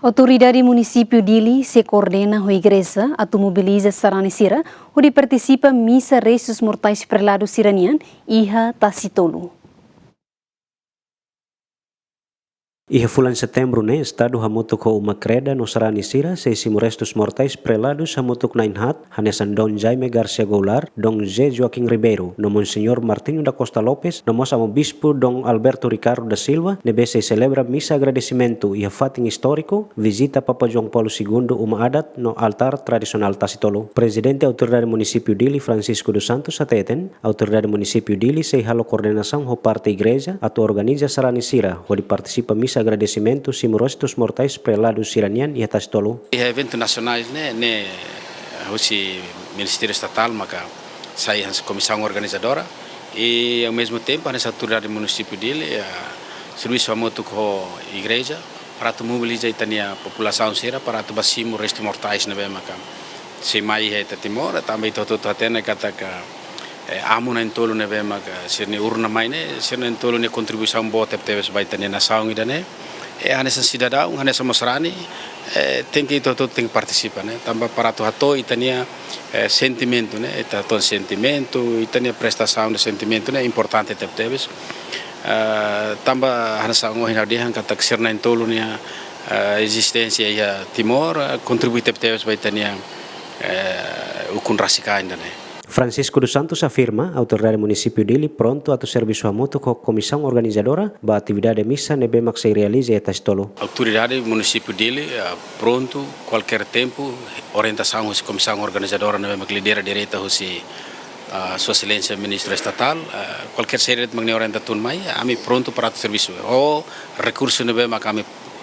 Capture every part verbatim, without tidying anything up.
Autoridade Munisípiu Dili sei koordena ho igreja atu mobiliza sarani sira hodi partisipa misa restus mortais preladu sira-nian iha Tasitolu. Iha fulan Setembru ne'e, Estadu hamutuk ho Uma Kreda no sarani sira sei simu restus mortais preladus hamutuk na'in-haat, hanesan Dom Jaime Garcia Goulart, Dom José Joaquim Ribeiro, no Monseñór Martinho da Costa Lopes, no mós Amu Bispu Dom Alberto Ricardo da Silva, ne'ebé sei selebra misa agradesimentu iha fatin istóriku, vizita Papa João Paulo Segundu Uma Adat no altár tradisionál Tasitolu. Prezidente Autoridade Munisípiu Dili, Francisco dos Santos, hateten, Autoridade Munisípiu Dili sei halo koordenasaun ho parte igreja atu organiza sarani sira hodi partisipa misa agradesimentu simu restus mortais preladus sira-nian iha Tasitolu. Iha eventu nasionál ne'e, ne'e husi Ministériu Estatál maka sai hanesan komisaun organizadora i, ao mesmo tempo, hanesan Autoridade Munisípiu Dili, eh, servisu hamutuk ho igreja para atu mobiliza ita-nia populasaun sira para atu bá simu restus mortais ne'ebé maka sei mai iha ita Timor, tanba ita hotu-hotu hatene katak, eh, amu na'in-tolu ne'ebé maka sira-nia urna mai ne'e, sira na'in-tolu nia kontribuisaun boot tebetebes ba ita-nia nasaun ida-ne'e. Eh, hanesan sidadaun, hanesan mós sarani, eh, tenke ita hotu-hotu tenke partisipa, ne'e. Tanba para atu hato'o ita-nia, eh, sentimentu, ne'e. Ita hotu sentimentu, ita-nia prestasaun de sentimentu ne'e importante tebetebes. Eh, tanba hanesan ohin ha'u dehan katak sira na'in-tolu nia, eh, ezisténsia iha Timor, eh, kontribui tebetebes ba ita-nia, eh, ukun rasik an ida-ne'e. Francisco dos Santos afirma, Autoridade Munisípiu Dili prontu atu servisu hamutuk ho komisaun organizadora ba atividade misa ne'ebé mak sei realiza iha Tasitolu. Autoridade Munisípiu Dili, eh, prontu, kualkér tempu, orientasaun husi komisaun organizadora ne'ebé mak lidera direta husi, ah, Sua Exelénsia Ministru Estatál, eh, kualkér saida de'it mak nia orienta tun mai, ami prontu para atu servisu. Ho rekursu ne'ebé mak ami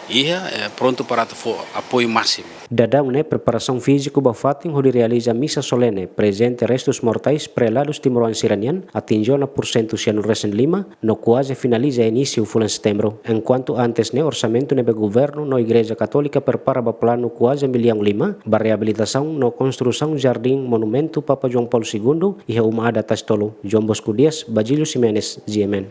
iha, eh, prontu para atu fó apoiu másimu. Daudaun ne'e preparasaun fíziku ba fatin hodi realiza misa solene, prezente restus mortais preladus timoroan sira-nian atinje ona pursentu sianun resin lima, no kuaze finaliza inísiu fulan Setembru. Enkuantu antes ne'e orsamentu ne'ebé governu no Igreja Katólika prepara ba planu kuaze millaun lima, ba reabilitasaun no konstrusaun jardín monumentu Papa João Paulo Segundu, iha Uma Adat Tasitolu. João Bosco Dias, Bajílio Ximenes, G M N.